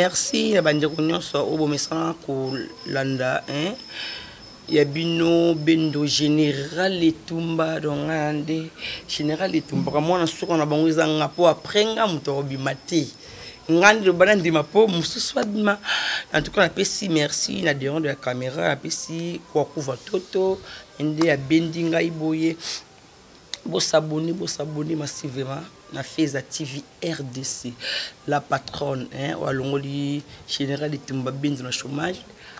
Merci na bandeko nyonso oyo bomesana kolanda, hein? Ya bino Bendo Général Etumba. Donc nga nde Général Etumbaka, mwana suka na bango eza nga, mpo après nga moto akobima te. Nga nde loba na ndima mpo mosusu abima. En tout cas, napesi merci na derrière de la caméra, napesi Kwakuva Toto nde abendi ngai boye. Bosabonner, bosabonner massivement na Feza TV RDC. La patronne, hein, oyo alongoli Général Etumba Bendo na chômage,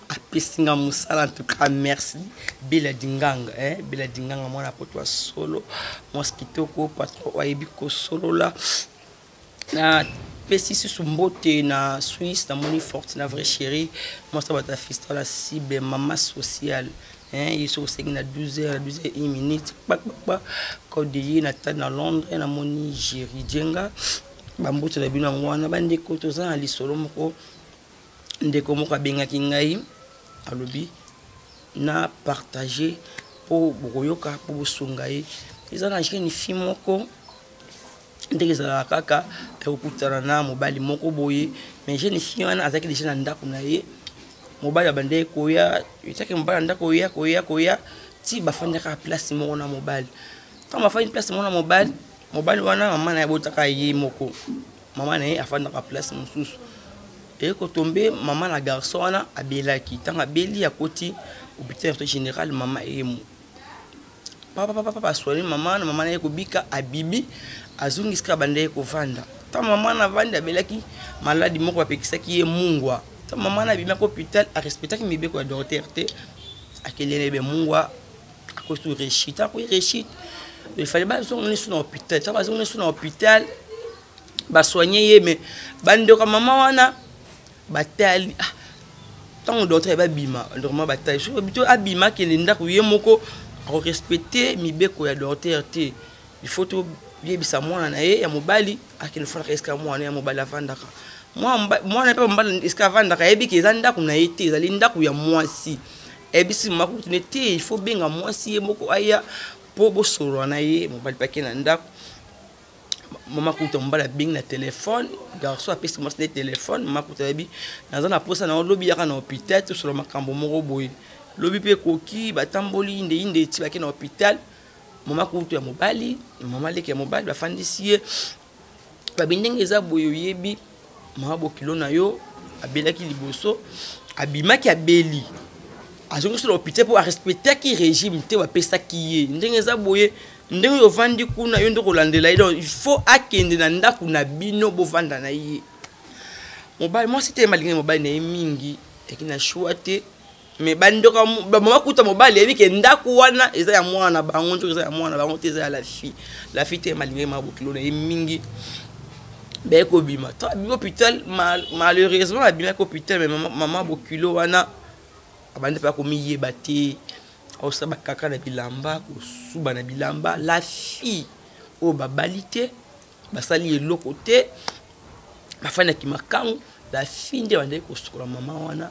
apesi nga mosala. En tout cas, merci Bela Dinganga, hein, Bela Dinganga, mwana poto ya solo, mwasi kitoko, patron oyo ayebi kosolola. Na pesi susu mbote na Suisse, namoni Forte na vrai chéri, mwasi bato ya Fiston, la cible, mama sociale, hein. Ye soki osengi na 12 heures, na 12 heures 1 minute, kpakpakpa code ye na ta na Londres. Namoni Géri Djenga, bambote na bino yango wana. Bandeko, toza na lisolo moko. Ndeko moko abengaki ngai, alobi na partage mpo bokoyoka, mpo bosunga ye. Eza na jeune fille moko, ndenge ezalaka kaka, akokutana na mobali moko boye. Mais jeune fille wana azalaki déjà na ndako na ye. Mobali abandaki koya, etiaki mobali na ndako, koya, koya, koya, ti bafandaka place moko na mobali. Ntango bafandi place moko na mobali, mobali wana, mama na ye abotaka ye moko, mama na ye afandaka place mosusu. Eye kotombe, mama na garçon wana abelaki. Ntango abeli, akoti hôpital général. Mama eyemo papa basoigne mama na mama na ye kobika, abibi, azongisi kaka banda ye kovanda. Ntango mama na avandi, abelaki maladi moko bapekisaki ye mungwa. Ntango mama na abimaki hôpital, arespectaki mibeko ya docteur te, akelele be mungwa, akosi rechute, akoyi rechute. Il fallait bazonga nesu na hôpital. Ntango bazonga nesu na hôpital, basoigne ye, mais bandeko ya mama wana batali, ah, ntango docteur babima, normalement batali soki bito abima, akende ndako ye moko, akorespecte mibeko ya docteur te. Il faut toyebisa mwana na ye ya mobali akende fandaka esika mwana ya mobali avandaka. Mwana mpe mobali, esika avandaka, ayebi ke eza ndako na ye te, ezali ndako ya mwasi. Ayebisi mama kutune te, il faut benga mwasi ye moko aya mpo bosolola na ye. Mobali mpe ake na ndako. Mama kuta mobali abengi na telefone, garçon apesi mwasi na telefone. Mama kuta ayebi, naza na posa na lobi, yaka na hôpital tosolola makambo moko boye. Lobi mpe ekoki, batamboli nde inde ti bake na hôpital. Mama kutu ya mobali, mama leki ya mobali, bafandisi ye, babi ndenge eza boye, oyebi mama bokilo na yo abelaki liboso, abimaki, abeli, azongisi na hôpital mpo arespectaki régime te bapesaki ye. Ndenge eza boye, ndenge oyo ovandi kuna, yo nde kolandela ye. Donc il faut akende na ndako na bino, bovanda na ye. Mobali, mwasi te, malingi mobali na ye mingi, eki na choix te. Mais bandeko, bamama kuta mobali yebi ke ndako wana eza ya mwana na bango, nzoki eza ya mwana na bango te, eza ya la fille. La fille te, malingaki mama bokilo na ye mingi. Baye kobima to abimi hôpital, malheureusement abimaki hôpital, mais mama bokilo wana abandi mpe akomiyeba te, aosala bakaka na bilamba, kosuba na bilamba. La fille oyo babali te, basali eloko te, bafandaki makangu. La fille nde bandaki kosukola mama wana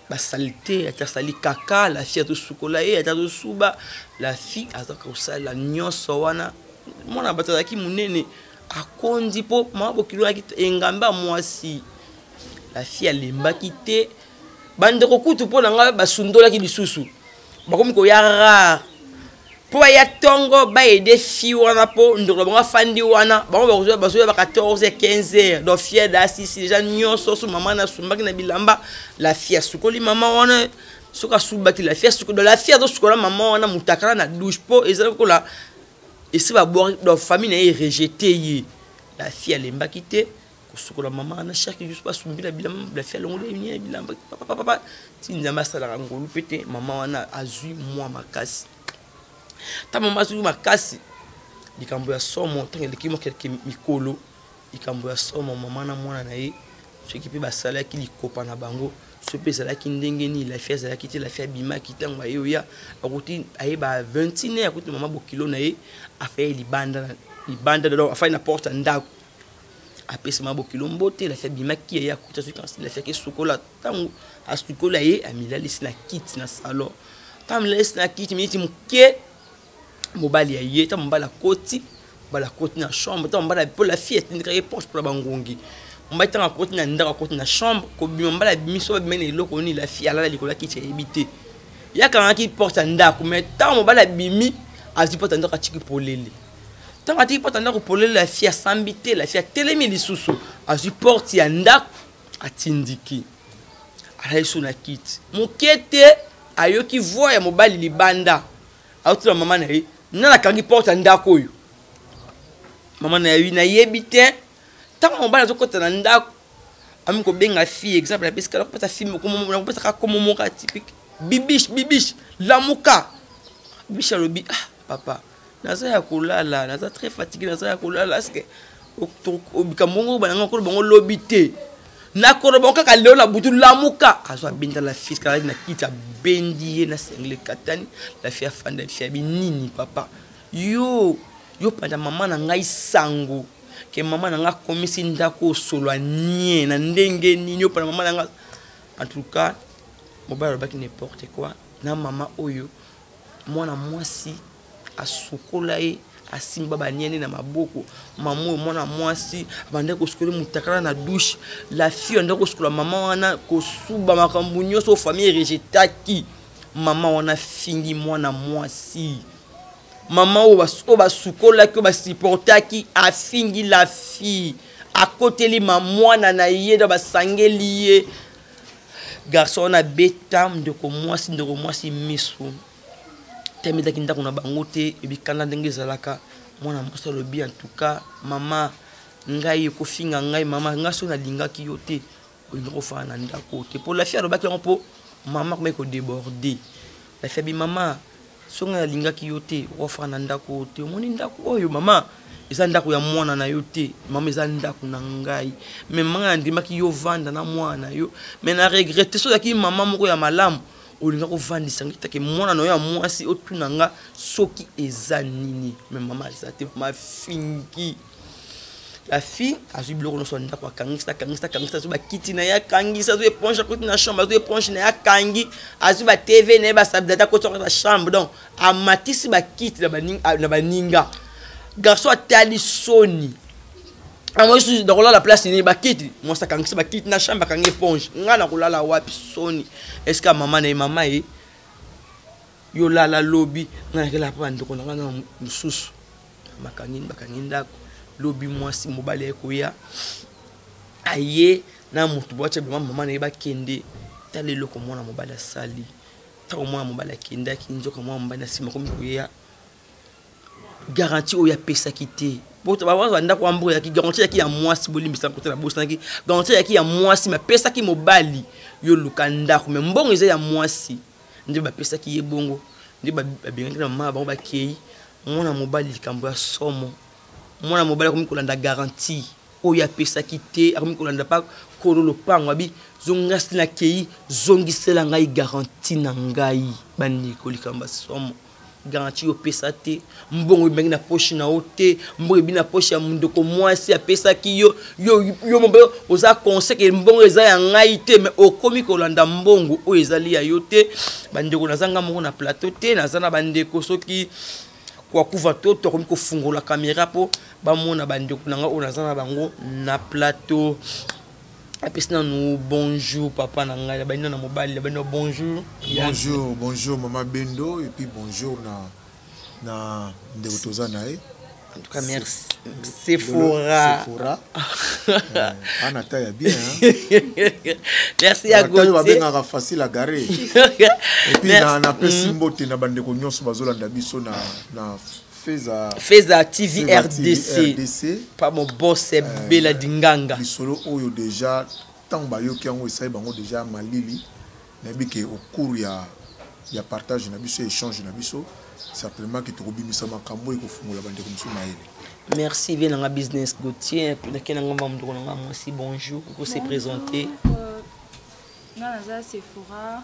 basalite, ata asali kaka, la fille azosukola ye, ata azosuba, la fille azaka kosala nyonso wana. Mwana bato azalaki monene, akondi, mpo mama bokilo ayaki engambe ya mwasi. La fille alembaki te. Bandeko kutu mpo na ngai basundolaki lisusu, bakomi koya rare mpo baya ntongo baede fille wana, mpo ndeko na bango afandi wana. Bango bazoya ba 14 15 heures. Donc fille asisi déjà nyonso so mama na asumbaki na bilamba, la fille asukoli mama wana. Soki asubaki, la fille asukoli. Donc la fille azosukola mama wana mutakala na douche, mpo eza lokola esi babwaki. Donc famille na ye rejeté ye. La fille alembaki te kosukola mama wana chaque jour. Basumbi na bilamba, la fille alongoli ye na bilamba, papapapa, ti Nzambe asalaka ngolu mpe te, mama wana azwi mwa makasi. Ntango mama azwi makasi, likambo ya somo, ntango eleki mwa quelques mikolo, likambo ya somo, mama na mwana na ye, soki mpe basalaki likopa na bango, soki mpe ezalaki ndenge nini, la fille azalaki te. La fille abimaki. Ntango aye oya, akuti ayeba 21, akuti mama bokilo na ye afai libanda, libanda, donc afai na porte ya ndako, apesi mama bokilo mbote. La fille abimaki, aye akuti azoki. La fille akesukola. Ntango asukola ye, amilalisi na kiti na salon. Ntango amilalisi na kiti, miniti moke, mobali ya ye. Ntango mobali akoti, mobali akoti na chambre. Ntango mobali, mpo la fille atindikaki ye porte mpona bangongi. Mobali ntango akoti na ndako, akoti na chambre, kobima mobali abimi, so babima na eloko nini, la fille alala likolo ya kiti, ayebi te. Ye akangaki porte ya ndako, mais ntango mobali abimi, azwi porte ya ndako, atiki polele. Ntango atiki porte ya ndako polele, la fille asambi te. La fille atelemi lisusu, azwi porte ya ndako, atindiki, alali so na kiti moke te. Ayoki voix ya mobali libanda, aotuna mama na ye: "Nani akangi porte ya ndako oyo?" Mama na ye: "Nayebi te." Ntango mobali azokɔta na ndako, ami kobenga fille. Exemple napesi kala, kopesa fille, nakopesaka komo moko atypique: "Bibiche, Bibiche, lamuka." Bibiche alobi: "Ah papa, naza ya kolala, naza très fatigué, naza ya kolala. Est-ce likambo ngo bananga kolo bango lobi te? Nakolo bango kaka lelo na butu. Lamuka." Azwa, abenda la fille kala na kiti, abendi ye na sengle katani. La fille afanda. Fille abi: "Nini papa? Yo panza mama na ngai sango ke mama na ngai akomisi ndako osolo anie na ndenge nini? Yo panza mama na ngai." En tout cas, mobali alobaki n'importe quoi na mama oyo. Mwana mwasi asukola ye, asimba baniani na maboko. Mama oyo, mwana mwasi abandaki kosukola motakala na douche. La fille andaki kosukola mama wana, kosuba, makambo nyonso. Famille erejetaki mama wana, afingi mwana mwasi. Mama oyo basukolaki, oyo basupportaki, afingi la fille, akoteli ma mwana na ye do basangeli ye. Garçon wana abeta ndeko mwasi, ndeko mwasi miso teme ezalaki ndako na bango te, ebikanda ndenge ezalaka. Mwana mwasi alobi: "En tout cas mama, ngai ekofinga ngai mama, ngai soki nalingaki yo te, olingi kofanda na ndako te." Mpo la fille alobaki yango mpo mama akomaki kodéborder. La fille abi: "Mama, soki ngai nalingaki yo te, okofanda na ndako te. Omoni ndako oyo mama, eza ndako ya mwana na yo te mama, eza ndako na ngai. Mais mama, ngai nandimaki yo vanda na mwana na yo, mais na regretter. Soki ozalaki mama moko ya malamu, olinga kovandisa ngai take mwana na yo ya mwasi, otuna nga soki eza nini. Mais mama aza te." Mama afingi la fille, azwi biloko nyonso ya ndako, akangisa, akangisa, akangisa, azwi bakiti na ye, akangisa, azwi éponge, akoti na chambre, azwi éponge na ye, akangi, azwi batv na ye, basabdata, akoti na chambre. Donc amatisi bakiti na baninga. Garçon atali soni, amosusu nakolala place nini? Bakiti, mwasi akangisi bakiti na chambre, akangi éponge, ngai nakolala wapi? Soni. Est ce que mama na ye, mama ye: "Yo lala lobi, ngai nakela mpo bandeko na ngai na mosusu." Bakangi, bakangi ndako. Lobi mwasi, mobali aye koya, aye na motu bwatya bima mama na ye, bakende. Tala eloko mwana mobali asali. Ntango mwana mobali akendaki, nzoka mwana mobali na nsima komi koya garantie oyo apesaki te. Bandako ya mboka eyaki, garantie eyaki ya mwasi. Bolimbisa, kota na bosanaki, garantie eyaki ya mwasi, mais apesaki mobali: "Yo luka ndako, mais mbongo eza ya mwasi." Nde bapesaki ye bongo, nde babengaki na mama na bango, bakei. Mwana mobali, likambo ya somo, mwana mobali akomi kolanda garantie oyo apesaki te, akomi kolanda pa kolo lopango, abi: "Zongasi, nakei, zongisela ngai garantie na ngai." Bandeko, likambo ya somo. Garantie oyo opesa te, mbongo ebangi na poche na yo te, mbongo ebi na poche ya ndeko mwasi apesaki yo. Yo mobali oza conscient ke mbongo eza ya ngai te, mais okomi kolanda mbongo oyo ezali ya yo te. Bandeko, naza nga moko na plateau te, naza na bandeko. Soki kwakuva to tokomi kofungola caméra mpo bamona bandeko na ngai oyo naza na bango na plateau. Apesi nanu bonjour, papa na ngai, nabandi na mobali, nabandi na bonjour. Bonjour, bonjour mama Bendo, et puis bonjour na ndeko toza na ye. En tout cas merci, Sephora. Sephora ana taille ya bien, hein? Merci à Gauthier. Babengaka facile à garer. Et puis napesi mbote na bandeko nyonso bazolanda biso na Feza. Feza TV. Feza. RDC. RDC. Pa mon boss Bela Dinganga. Lisolo oyo déjà, ntango bayoki yango, esali bango déjà malili. Nayebi ke au cours ya partage na biso, échange na biso, certainement ke tokobimisa makambo ekofungola bandeko mosusu mayele. Merci bien nanga business Gauthier, nake nanga ndeko nanga mwasi. Bonjour, ko se présenter. Nga naza Sephora,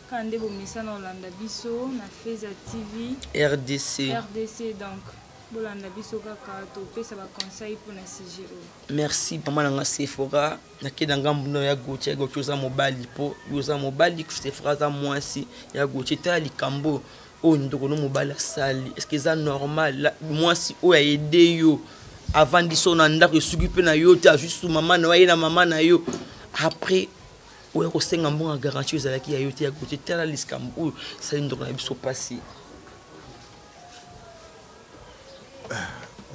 kaka nde bomesana olanda biso na Feza TV. RDC. RDC. Donc bolanda biso kaka, topesa baconseil mpona sujet oyo. Merci mama nanga Sephora. Nake na ngambu no ya Gauthier. Gauthier, oza mobali, mpo yo oza mobali, Sephora aza mwasi ya Gauthier. Tala likambo oyo ndeko no mobali asali, est ce que eza normal? Mwasi oyo aaider yo Avandi so na ndako esuki mpe na yo te, azwi susu mama na yo, aye na mama na yo. Après oya kosenga mbongo ya garantie ezalaki ya yo te ya Gautier. Tala likambo oyo esali ndeko na biso mpasi.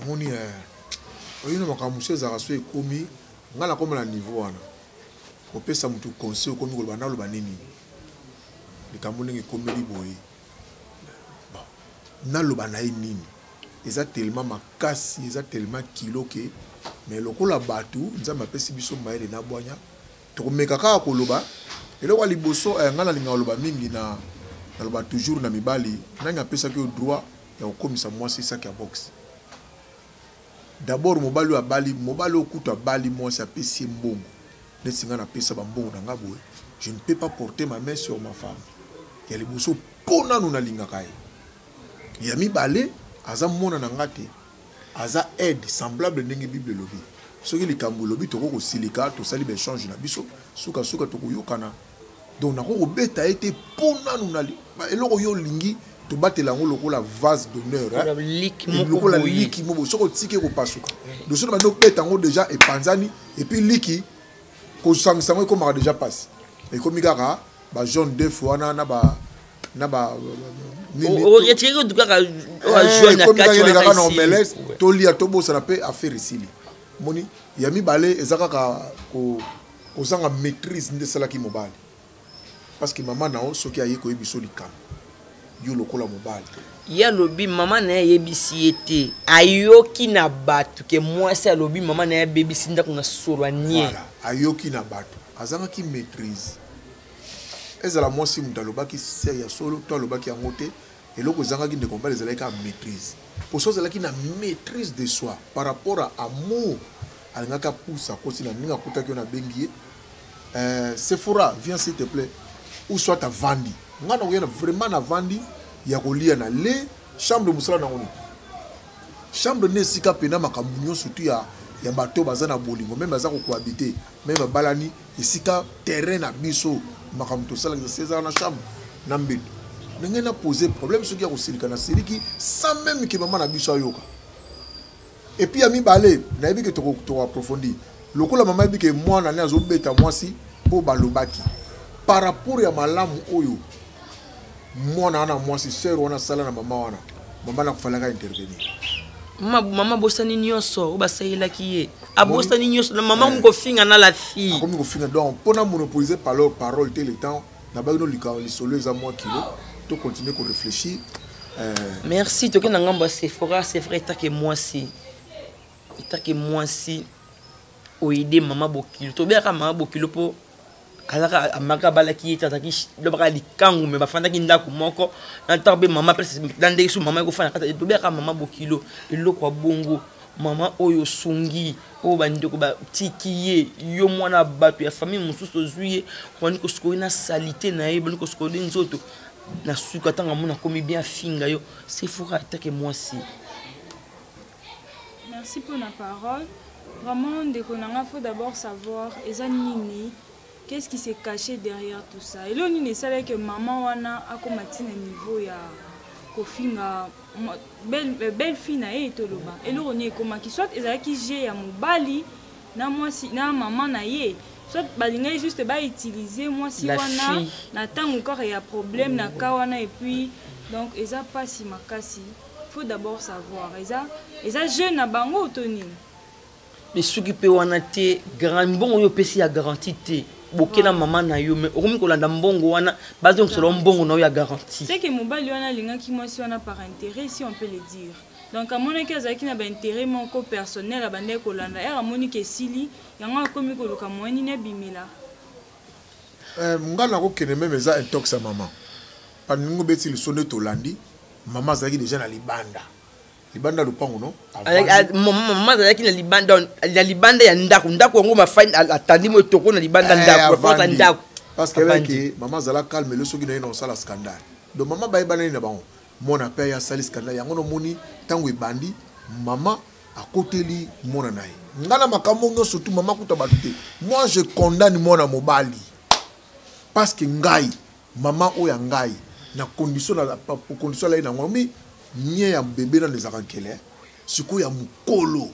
Omoni, oyo na makambo mosusu ezalaka so ekomi ngai nakoma na niveau wana kopesa motu conseil, okomi koloba naloba nini, likambo ndenge ekomeli boye, bon, naloba na ye nini, eza tellement makasi, eza tellement kilo ke, mais lokola bato Nzambe apesi biso mayele na bwanya, tokomeka kaka koloba. Eloko ya liboso, ngai nalingaka koloba mingi na naloba toujours na mibali: nani apesaki yo droit ya kokomisa mwasi saki ya boxe? D'abord mobali oyo abali, mobali oyo kutu abali mwasi, apesi ye mbongo, neti ngai napesa bambongo na ngai boye, je ne peux pas porter ma main sur ma femme. Ya liboso, mpo nanu nalingaka ye. Ya mibale, aza mwana na nga te, aza aide semblable ndenge Bible elobi. Soki likambo elobi, tokoki kosilika, tosali baéchange na biso, sukasuka tokoyokana. Donc nakoki kobeta ye te mpo nanu na eloko yo olingi tobatela yango lokola vase d'honneur, lokola liki moko, soki otiki ekopasuka. Donc soki bandi obeta yango, déjà epanzani, et puis liki kosangisa yango ekomaka déjà mpasi, ekomi kaka bajaune d'œuf wana na ba Retirer kaka. Kaka na omelette, tolia, tobosana mpe affaire esili. Moni ya mibale eza kaka kozanga maîtrise nde esalaki mobali, parce que mama na yo soki aye koyebi biso likambo, yo lokola mobali. Ye alobi mama na ye ayebisi ye te, ayoki na bato ke mwasi alobi mama na ye abebisi ndako na solo anie. Voilà, ayoki na bato, azangaki maîtrise. Ezala mwasi moto alobaki se ya solo to alobaki yango te, eloko ezangaki ndeko mobali ezalaki kaka maîtrise. Poso azalaki na maîtrise de soi par rapport à amour, alingaki apusa akoti na ndenge akutaki yo, nabengi ye, Sephora, viens s'il te plaît, ou soit avandi, ngai nakoya na vraiment navandi ya kolia na le chambre. Mosala nango nini? Chambre nde esika mpena makambo nyonso tu ya bato baza na bolingo, même baza kocohabiter, même babalani, esika terrain na biso makambo tosalaka ezala na chambre na mbeto. Ndenge na pose problème, soki ya kosilika, na siliki sans même ke mama na biso ayoka. Et puis ya mibale, nayebi ke tokoapprofondir lokola mama yebi ke mwana ne azobeta mwasi mpo balobaki par rapport ya malamu oyo mwana wana, mwasi sœur wana asala na mama wana, mama nakofalaka intervenir. Mama abosani nyonso oyo basalelaki ye, abosani nyonso na mama akomi kofinga na la fille. Akomi kofinga. Donc mpona monopoliser parole te, le temps nabaki no likambo lisolo eza mwa kilo, to continuer koréfléchir. Merci. Toke na ngambo ya Sephora. Sephora, etake mwasi, etake mwasi oaider mama bokilo, tobeyaka mama bokilo mpo azalaka amaka, abalaki ye te, azalaki lobaka likangu, me bafandaki ndako moko na ntango mpe mama mpe na ndenge so mama ekofanda kati. Tobeyaka mama bokilo eloko ya bongo, mama oyo osungi, oyo bandeko batiki ye, yo mwana bato ya famille mosusu ozwi ye, obandi kosukola na saleté na ye, obandi kosukola nzoto na suka. Ntango amona akomi bien, afinga yo. Sephora, atake mwasi. Merci pour la parole. Vraiment, ndeko nanga, faut d'abord savoir eza nini, qu'est-ce qui s'est caché derrière tout ça. Eloko nini esalaki que maman wana akoma ntina niveau ya kofinga belle fille na ye? Toloba eloko nini ekomaki, soit ezalaki jeu ya mobali na mwasi na mama na ye, soit balingaki juste bautiliser mwasi wana na ntango kaka ya problème na ka wana. Et puis donc eza mpasi makasi. Faut d'abord savoir eza jeu na bango to nini. Mais soki mpe wana te, mbongo oyo opesi ya garantie te, boke na mama na yo, mais okomi kolanda mbongo wana, bazongisela mbongo na yo ya garantie. C'est que mobali wana alingaki mwasi wana par intérêt, si on peut le dire. Donc amonaki azalaki na baintérêt moko personnel, abandaki kolanda ere, amoni ke esili yango, akomi koluka moyen nini abimela. Nga nakokende même eza intox ya mama paningo obeti liso nde tolandi. Mama azalaki déjà na libanda, libanda lopango no. Mama azalaki na libanda, na libanda ya ndako. Ndako yango mafani atandi mo etoko na libanda ndako, porte ndako. Parce que ayebaki mama azala calme elo soki na ye na kosala scandale. Donc mama bayebana nini na bango, mwana mpe aye asali scandale yango. Nomoni ntango ebandi, mama akoteli mwana na ye. Nga na makambo nyonso tu mama kuta bato te, moi je condamne mwana mobali, parce que ngai mama oyo ya ngai na condition, na condition alai nango mi mie ya bebe nano ezalaka nkele, sikoyo ya mokolo.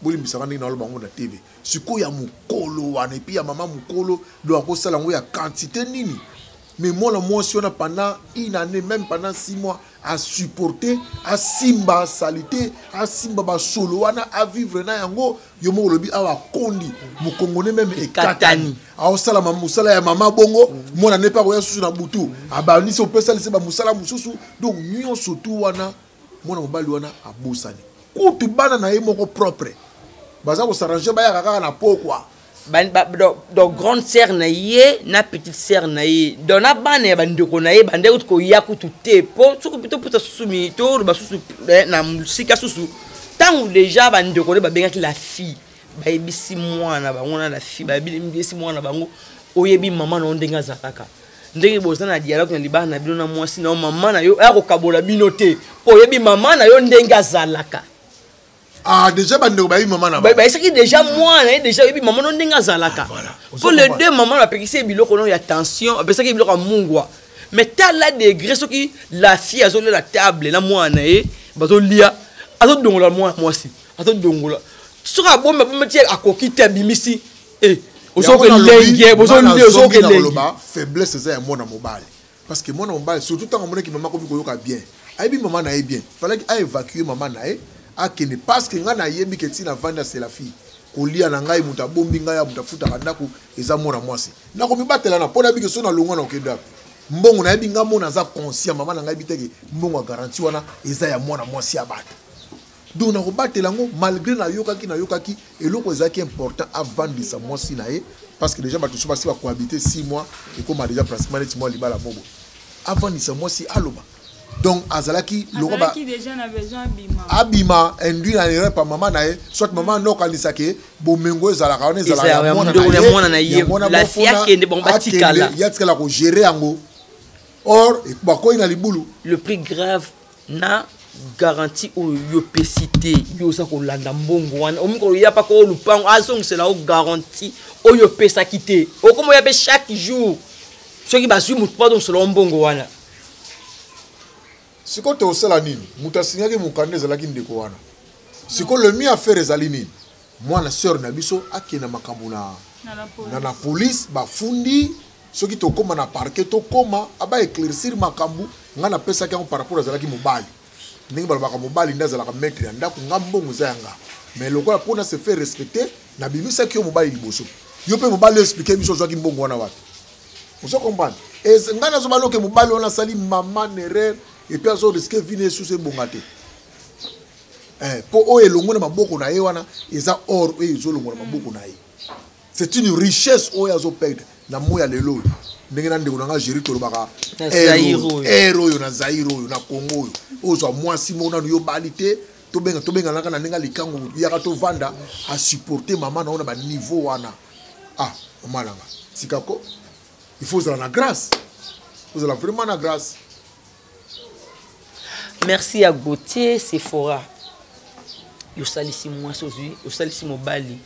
Bolimbisaka ndenge naloba yango na TV. Sikoyo ya mokolo wana, et puis ya mama mokolo, donc akosala yango ya quantité nini? Mais mwana mwasi wana pendant une année, même pendant 6 mois, a supporter, asimba salité, asimba basolo wana, a vivre na yango. Yo moko olobi awa akondi, mokongo ne même ekatani. Aosala mosala ya mama bongo, mwana ne mpe akoya susu na butu, abandisi opesalisi ba mosala mosusu. Donc nyonso tu wana, mwana mobali wana abosani. Kutu bana na ye moko propre baza kosarrange, bayaka kaka na pokwa. Donc grande sœur na ye na petite sœur na ye, donc na bana ya bandeko na ye bande kutu koya kutu te, po soki toputa susu toloba susu na mosika susu. Ntango déjà bandeko nde babengaki la fille, bayebisi mwana bango na la fille, bayebisi mwana bango: oyebi mama na yo ndenge azalaka, ndenge boza na dialogue na libala na bino na mwasi na yo, mama na yo aya kokabola bino te, mpo oyebi mama na yo ndenge azalaka. Ah, déjà bandeko bayebi mama na bayesaki déjà mwana ye déjà: oyebi mama no ndenge azalaka. Mpo le deux mama bapekisi ye biloko no ya tension, apesaki biloko ya mungwa. Mais tala degré, soki la fille azolia na table na mwana na ye, bazolia, azodongola mwana mwasi, azodongola. Soki abombi, abombi ti akoki te, abimisi. Ozoka elenge, bozolia, ozoka elenge. Faiblesse eza ya mwana mobali, parce que mwana mobali, surtout ntango amonaki mama akomi koyoka bien, ayebi mama na ye bien, fallaki aévacue mama na ye, akende. Parce que ngai nayebi ke ntina vandi, c'est la fille kolia na ngai, moto abombi ngai ya moto afutaka ndako eza mwana mwasi. Nakomibatela na mpo nayebi ke so nalongwa na okende wapi, mbongo nayebi ngai mona aza conscient. Mama na ngai yebi teke mbongo ya garantie wana eza ya mwana mwasi ya bato, donc nakobatela yango. Malgré nayokaki eloko ezalaki important, avandisa mwasi na ye, parce que déjà bato so basi bakohabite 6 mois, ekóma déjà pratiquement neti mwa libala mobo. Avandisa mwasi, aloba. Donc azalaki abima induit na erreur pa mama na ye, soit mama nde okanisaka bomengo ezalaka wana, ezalaka ya mwana na ye. Ye atikala kogérer yango, or bakoyi na libulu. Le plus grave, na garantie oyo yo pesi te, yo oza kolanda mbongo wana, omi koya mpaka oyo lupango azongisela o garantie oyo opesaki te. Okoma oya mpe chaque jour, soki bazwi motu mpo azongisela o mbongo wana. Sikoyo tosala nini? Moto asinyaki mokanda ezalaki ndeko wana. Sikoyo le mieux à faire ezali nini? Mwana sœur na biso akende makambo na police, bafundi. Soki tokóma na parquet, tokóma aba éclaircir makambo. Ngai napesaki yango par rapport azalaki mobali, ndenge balobaka mobali nde azalaka maître ya ndako. Nga mbongo eza ya nga, mais lokola mpona se faire respecter, nabimisaki yo mobali liboso. Yo mpe mobali, explique biso ozwaki mbongo wana wapi. Ozo comprendre? Ngai nazobala oke mobali wana asali mama na erreur, et puis azorisquer vie na ye susu ebonga te, mpo oyo elongo na maboko na ye wana eza or oyo ezolongwa na maboko na ye. C'est une richesse oyo azoperdre na moi ya lelo oyo. Ndenge na ndeko na nga Géri tolobaka, ere oyo na Zaire oyo, na Congo oyo, ozwa mwasi moko nanu yobali te, tobenga tobenganaka na ndenge likango, yaka tovanda, asupporte mama na yo na baniveau wana. Ah, mama nanga, tikako, il faut ozala na grâce, ozala vraiment na grâce. Merci à Gauthier Sephora. Yosalisi mwasi, ozwi, osalisi mobali.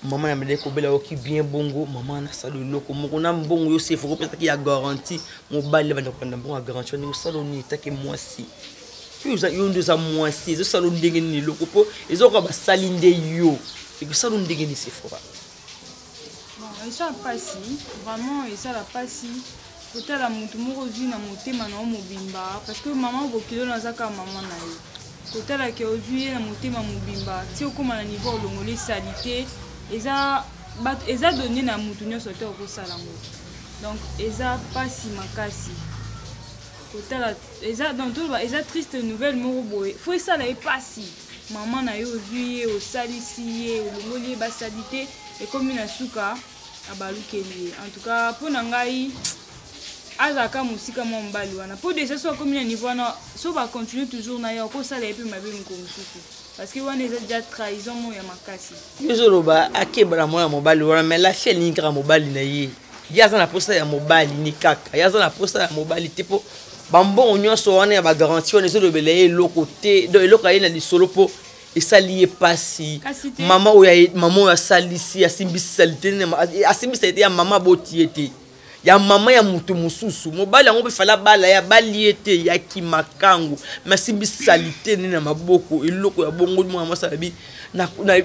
Mama na mele kobela, oyoki bien bongo. Mama nasala eloko moko na mbongo yo Sephora opesaki ya garantie. Mobali banda kolanda mbongo ya garantie ndenge osala oni etake mwasi. Yo nde oza mwasi, ezosala ndenge nini eloko mpo ezokoka basali nde yo ekosala ndenge nini, Sephora? Bon, eza mpasi, vraiment ezala mpasi kotala motu moko ozwi na motema na yo mobimba, parce que mama bokilo na aza kaka mama na yo. Kotala ke ozwi ye na motema mobimba ti okóma na niveau olongoli esali te, eza donné na motu nyonso te okosala yango. Donc eza mpasi makasi kotala, eza donc toloba eza triste nouvelle moko boye. Fo esala ye mpasi, mama na yo ozwi ye, osalisi ye, olongoli ye basali te, ekomi na suka abalukeli ye. En tout cas, mpo na ngai, azalaka mosika mwa mobali wana, mpo déjà so akomi na niveau wana, so bacontinue toujours na ye, akosala ye mpe mabe moko mosusu, parce que wana eza déjà trahison moko ya makasi. Yo ozoloba akebala mwana mobali wana, mais la fille alingi kaka mobali na ye. Ye aza na posa ya mobali ni kaka ye aza na posa ya mobali te, mpo bambongo nyonso wana ya bagarantie wana ezolobela ye eloko te. Donc eloko aye na lisolo mpo esali ye mpasi. Mama oyo, mama oyo asalisi, asimbisi saleté, asimbisi saleté ya mama aboti ye te. Ya mama ya moto mosusu. Mobali yango mpe fala bala ye, abali ye te, ya kimakangu. Mais asimbi salite nde na maboko, eloko ya bongo. Mwana mwasi alobi: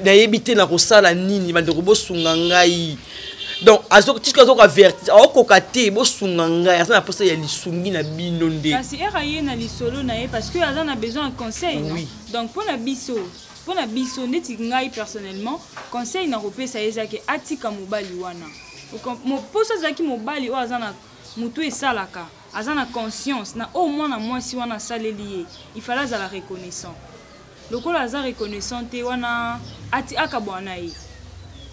"Nayebi te nakosala nini, bandeko, bosunga ngai." Donc tika azoka averti, aokoka te, bosunga ngai, aza na mposa ya lisungi na bino nde. Kasi ere aye na lisolo na ye parce que aza na besoin ya conseil, non? Oui. Donc mpo na biso ndeti ngai personnellement, conseil nakopesa ye ezaki atika mobali wana. Mposo azalaki mobali oyo aza na motu esalaka, aza na conscience na oyo mwana mwasi wana asaleli ye, il fallait azala reconnaissant. Lokola aza reconnaissant te wana, ati akabwana na ye.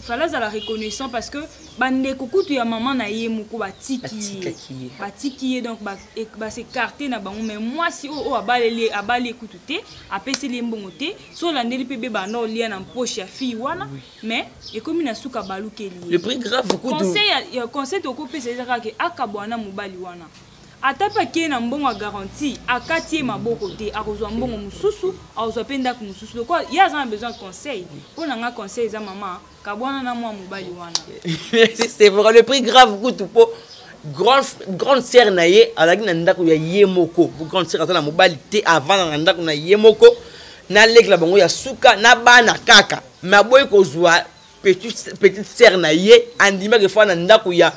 Fallait azala reconnaissant parce que bandeko kutu ya mama na ye moko batiki ye. Batikaki ye. Batiki ye, donc bas'écarter na bango. Mais mwasi oyo abaleli ye, abali ye kutu te, apeseli ye mbongo te. So olandeli mpe be banda olia na poche ya fille wana, mais ekomi na suka, balukeli ye. Le plus grave kutu Conseil ya conseil tokopesa eza kaka ke akabwana na mobali wana. Ata mpe akei na mbongo ya garantie, akati ye maboko te, akozwa mbongo mosusu, akozwa mpe ndako mosusu. Lokola ye aza na besoin ya conseil, mpo na nga conseil eza: mama, kabwana na mwa mobali wana. C'est vrai, le plus grave kutu, mpo grande sœur na ye azalaki na ndako ya ye moko. Grande sœur aza na mobali te, avanda na ndako na ye moko na leki na bango ya suka na bana kaka. Mais aboyi kozwa petite sœur na ye, andimaki efa na ndako ya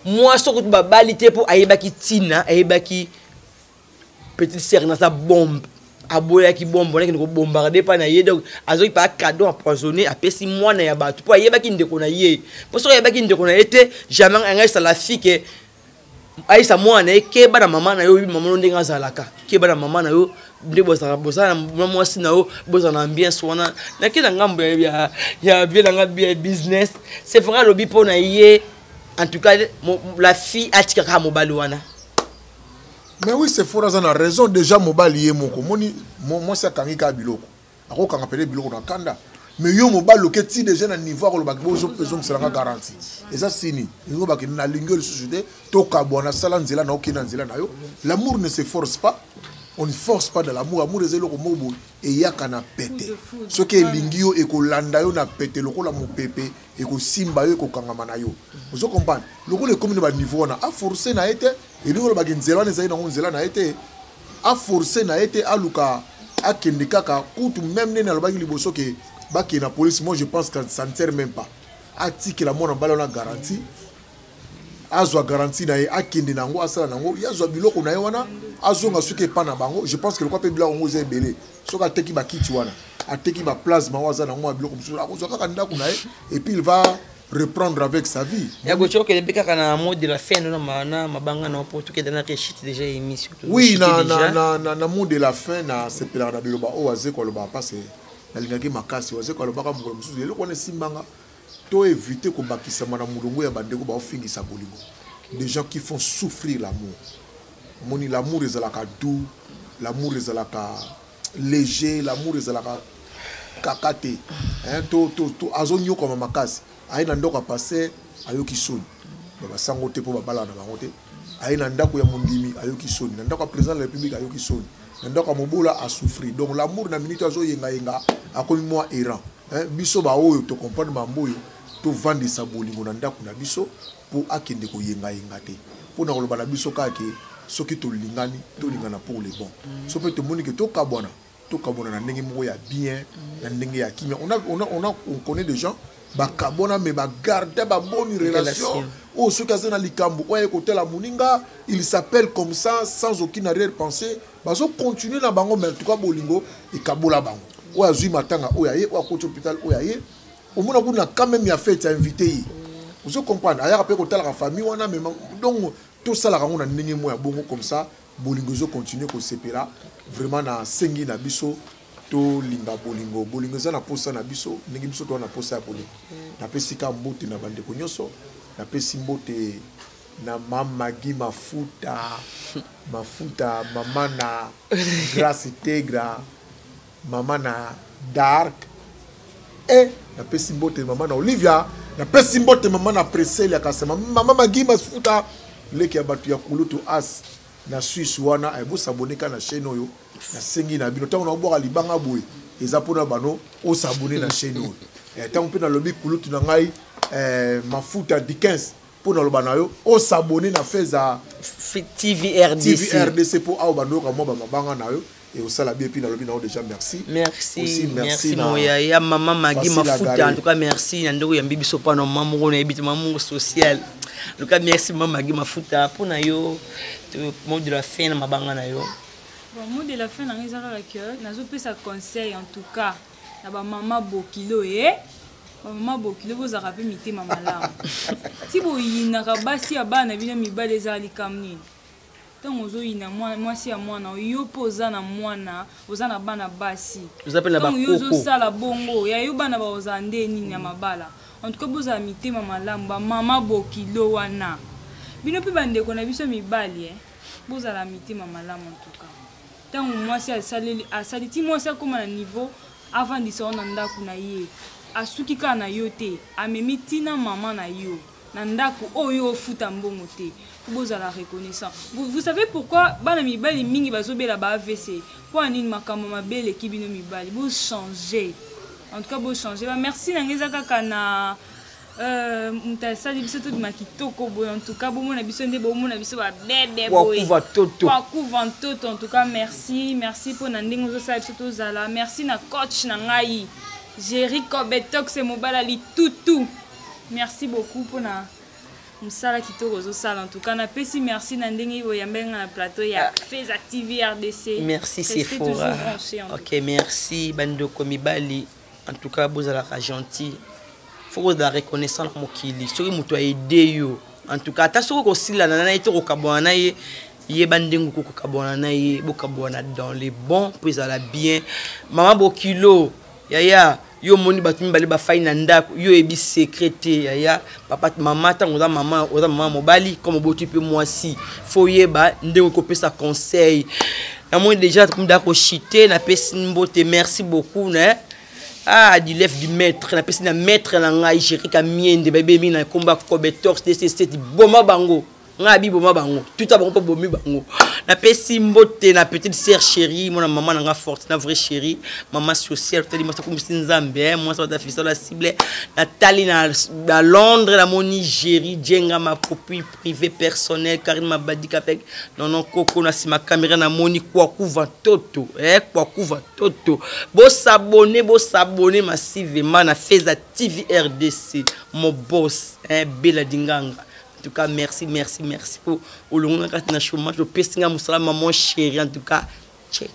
mwasi kutu babali te, mpo ayebaki ntina, ayebaki petite sœur na aza bombe. Aboyaki bombe wana, akende kobombarder mpa na ye. Donc azwaki mpa cadeau empoisonné, apesi mwana ya bato, mpo ayebaki ndeko na ye. Mpo soki ayebaki ndeko na ye te, jamais anga esala fike ayisa mwana na ye: "Keba na mama na yo, oyebi mama no ndenge azalaka, keba na mama na yo nde bozala, bozala na mwasi na yo, bozala na ambiance wana." Nake na ngambo ya vie na nga ya business. C'est vrai, alobi mpo na ye, en tout cas la fille atikaka mobali wana. Mais oui, c'est fort, aza na raison. Déjà mobali ye moko moni mwasi akangi kaka biloko, akokanga pene biloko na kanda. Mais yo mobali oke ti déjà na niveau akolobaki ezongiselanga garantie, eza sini ezobaki nalingi yo lisusu te, tokabwana, sala nzela na okende na nzela na yo. L'amour ne se force pas, on ne force pas de l'amour. Amour eza eloko moko boye eyaka na pete. Soki elingi yo, ekolanda yo na pete lokola mopepe, ekosimba yo, ekokangama na yo. Ozo comprendre? Lokola ekomi na baniveau wana, aforce na ye te. Elingi olobaki nzela wana ezali nango nzela na ye te, aforce na ye te, aluka akende kaka. Kutu même ndenge alobaki liboso ke bakende na police, moi je pense que ça ne sert même pas. Atikela mwana mobali wana garantie, azwa garantie na ye, akende na yango, asala na yango, ye azwa biloko na ye wana, azonga soki epa na bango. Je pense que lokwa mpe biloko yango eza ebele, soki ateki bakiti wana, ateki baplasma oyo aza nango ya biloko mosusu, akozwa kaka ndako na ye et puis il va reprendre avec sa vie. Ya kotia, okende mpe kaka na mot de la fin na mabanga na po tokende na réussite déjà émission. Oui, na mot de la fin, nasepelaka na biloba oyo Azeko alobaka mpase nalingaki makasi. Azeko alobaka mokolo mosusu eloko wana esimbanga: to éviter kobakisama na molongo ya bandeko baofingisa bolingo, des gens qui font souffrir l'amour. Omoni, l'amour ezalaka doux, l'amour ezalaka léger, l'amour ezalaka kaka te. Hein, to azonyokama makasi. Aye na ndako ya pasteur, ayoki soni, basango te mpo babalaka na bango te. Aye na ndako ya mondimi, ayoki soni. Na ndako ya président de la République, ayoki soni. Na ndako ya mobola, asouffrir. Donc l'amour na minute azoyengayenga, akomi mwa errant. Hein, biso baoyo tocomprendre mambo oyo, tovandisa bolingo na ndako na biso mpo akende koyengayenga te. Mpo na koloba na biso kaka ke soki tolingani, tolingana pour le bon. So mpe tomoni ke tokabwana, tokabwana na ndenge moko ya bien, na ndenge ya kimia. On connaît des gens bakabwana, mais bagarde babonne relation. Oyo soki aza na likambo oyo aye kotala moninga, il s'appelle comme ça, sans aucune arrière pensée, bazocontinue na bango. Mais en tout cas bolingo ekabola bango. Oyo azwi matanga, oyo aye, oyo akoti hôpital, oyo aye, omona kuna quand même ya fête, invité ye. Ozo comprendre? Ayaka mpe kotalaka famille wana. Mais donc tosalaka yango na ndenge moko ya bongo, comme ça bolingo ezocontinue kosepela. Vraiment nasengi na biso tolinga bolingo. Bolingo eza na posa na biso ndenge biso toza na posa ya bolingo. Napesi ka mbote na bandeko nyonso, napesi mbote na Mamagi Mafuta, Mafuta, mama na Grace Tegra, mama na Dark e. Napesi mbote mama na Olivia, napesi mbote mama na Preselia Kasema, mama Magi Mafuta, leki ya bato ya kulutu as na Suisse wana. Bosabone ka na chaîne oyo. Nasengi na bino, ntango naobwaka libanga boye, eza mpona bano osabone na chaîne oyo. Ntango mpe nalobi kulutu na ngai Mafuta Dikens. Mpo naloba na yo, osabone na Feza TV RDC. TV RDC, mpo awa bandoyoka mwa bamabanga na yo et osala bien. Puis nalobi na yo déjà merci. Merci. Aussi, merci, merci na moyaya mama Magi Facile Mafuta. Agare. En tout cas merci na ndeko yambi biso pa na mama moko nayebi te, mama moko social. En tout cas merci mama Magi Mafuta mpona yo mot de la fin na mabanga na yo. Bon, mot de la fin na ngai eza kaka ke nazopesa conseil en tout cas na bamama bokilo, e bamama bokilo, bozalaka mpe mitema malamu. Ti boyinaka basi ya bana bino mibali, ezala likambo nini? Ntango ozoyina mwasi ya mwana yo, mpo oza na mwana, oza na bana basi. Oza mpe na Ntango yo bakoko. ozosala bongo, ya yo bana bakozala nde nini ya mabala? En tout cas bozala mitema malamu, bamama bokilo wana. Bino mpe bandeko na biso mibali, bozala mitema malamu. En tout cas ntango mwasi asaleli, asali ti mwasi akóma na niveau avandisa yo na ndako na ye, asuki kaka na yo te, amemi ntina mama na yo na ndako oyo ofuta mbongo te, po bozala reconnaissant. Vous savez pourquoi bana mibali mingi bazobela ba AVC? Mpo ya nini? Makambo mabe eleki bino mibali. Bochange, en tout cas bochange. Ba merci na ngai eza kaka na moto asali biso tobima kitoko boye. En tout cas bomona biso nde bomona biso babebe boye. Wakuva toto. Wakuva ntoto. En tout cas merci, merci mpona ndenge ozosala biso tozala. Merci na coach na ngai Géri Cobetox, mobala litutu, merci beaucoup mpona mosala kitoko ozosala. En tout cas napesi merci na ndenge oyambeli nga na plateau ya Feza TV RDC. Merci. Restez toujours Sephora. branchés, en tout Ok, merci bandeko mibali. En tout cas bozalaka gentil, faut kozala reconnaissant na mokili. Soki moto aide yo, en tout cas ata soki okosilana na ye to kokabwana na ye, yeba ndenge okoki kokabwana na ye, bokabwana dans les bons mpo ezala bien. Mama bokilo, yaya, yo omoni bato mibale bafai na ndako, yo oyebi secret te. Yaya, papa, mama, ntango oza mama, oza mama mobali, comme oboti mpe mwasi, faut oyeba ndenge okopesa conseil. Namoni déjà tokomi koshite. Napesi mbote, merci beaucoup na dilef du maître. Napesi na maître na ngai Jerika Miende, bayebi mingi na nkombo ya Cobetox dc7. Boma bango, ngai abi boma bango, tuta bango mpo bomi bango. Napesi mbote na petite sœur chérie, mwana mama na nga forte na vraie chérie, mama sociale. Totali mwasi akomisi Nzambe, mwasi bata fisa la cible. Natali na Londres, namoni Géri Djenga, ma copine privée personnelle, Karine Mabadika avec nono koko na nsima caméra. Namoni Kwakuva Toto, Kwakuva Toto. Bosabone, bosabone massivement na Feza TV RDC, mon boss, Bela Dinganga. En tout cas merci, merci, merci po olongo kati na chômage, opesi nga mosala, maman chérie. En tout cas check.